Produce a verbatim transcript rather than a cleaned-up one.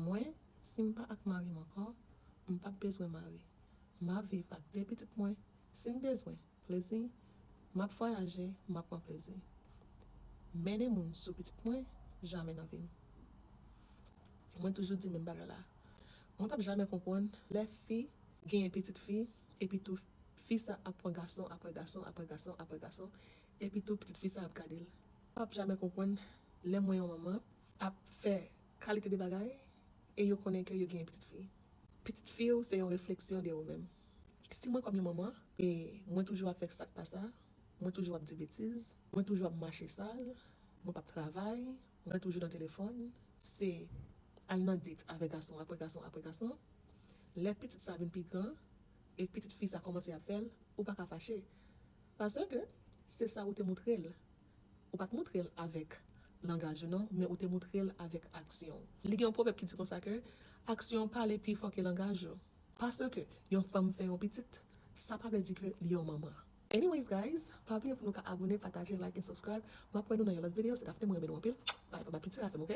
Mwen, si m pa ak mari m ankò, m p ap bezwen mari. M ap viv ak de pitit mwen. Si m bezwen plezi, m ap vwayaje, m ap pran plezi. Mennen moun sou pitit mwen, jamè nan vi m. Mwen toujou di menm bagay la. Mwen p ap jamè konprann lè fi genyen pitit fi, epi tou fi sa ap pran gason apre gason apre gason apre gason, epi tou pitit fi sa ap gade l. M p ap jamè konprann lè mwen yon manman ap fè kalite de bagay e yo konnen ke yo genyen pitit fi. Pitit fi w se yon refleksyon de ou menm. Si mwen kòm yon manman, e mwen toujou ap fè sa k pa sa, mwen toujou ap di betiz, mwen toujou ap mache sal, mwen p ap travay, mwen toujou nan telefòn, se al nan date avèk gason, apre gason, apre gason. Lè pitit sa vin pi gran, e pitit fi sa kòmanse ap fè l, ou pa ka fache. Paske se sa ou te montre l. Ou pa t montre l avèk langaj ou non, men ou te montre l avèk aksyon. Li gen yon pwovèb ki di konsa ke aksyon pale pi fò ke langaj ou. Paske yon fanm fè yon pitit, sa pa vle di ke li yon manman. Anyways, guys, pa bliye pou nou ka abone, pataje, like and subscribe. M ap wè nou nan yon lòt videyo. Se Daphné, mwen renmen nou anpil. Bye, bye, bye, piti la fè m, ok?